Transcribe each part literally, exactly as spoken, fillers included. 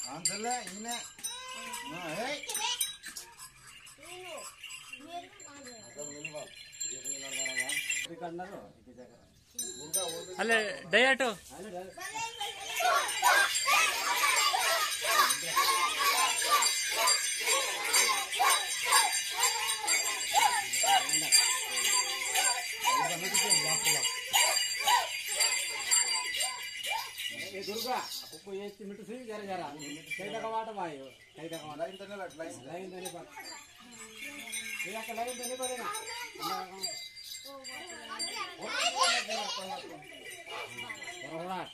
अंदला इने। हाँ, हे। अगर मिल बात, ये तो मिल बात। अले, दयाटो। ए दुर्गा, आपको ये मिनट से जरा, जरा। कैदा का वाटा भाई हो, कैदा का वाटा। लाइन तने लट, लाइन। लाइन तने पर। ये का लाइन तने पर ना। बरोबर।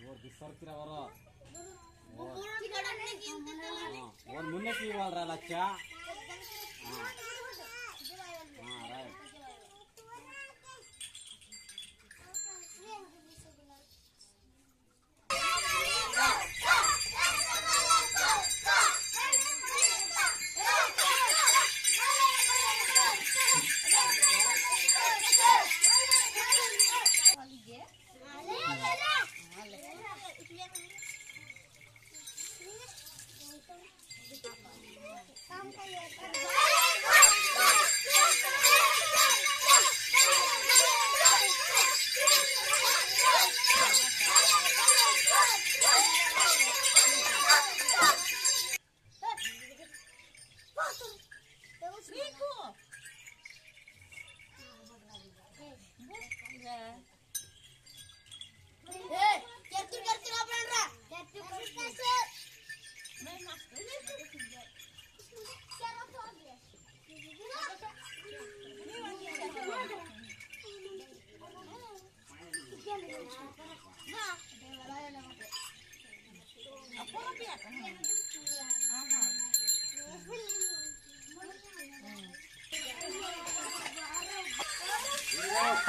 और दूसर किरा वाला। और, हाँ, और मुन्ने की वाल रहा लच्चा। हाँ। हाँ, राइट।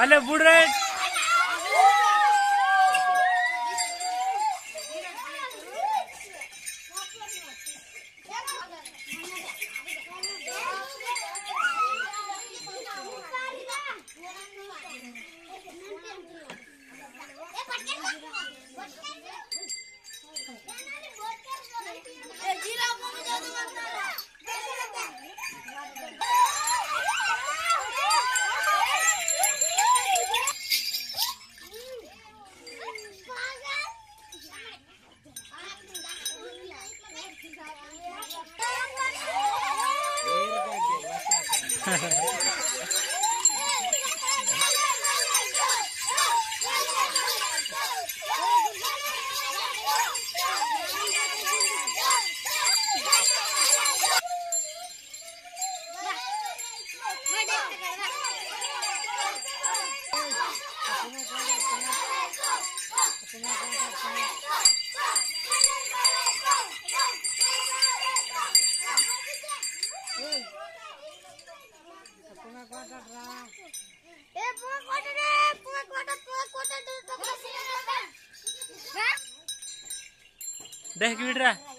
अले बुड़े। देख के बिट रहा।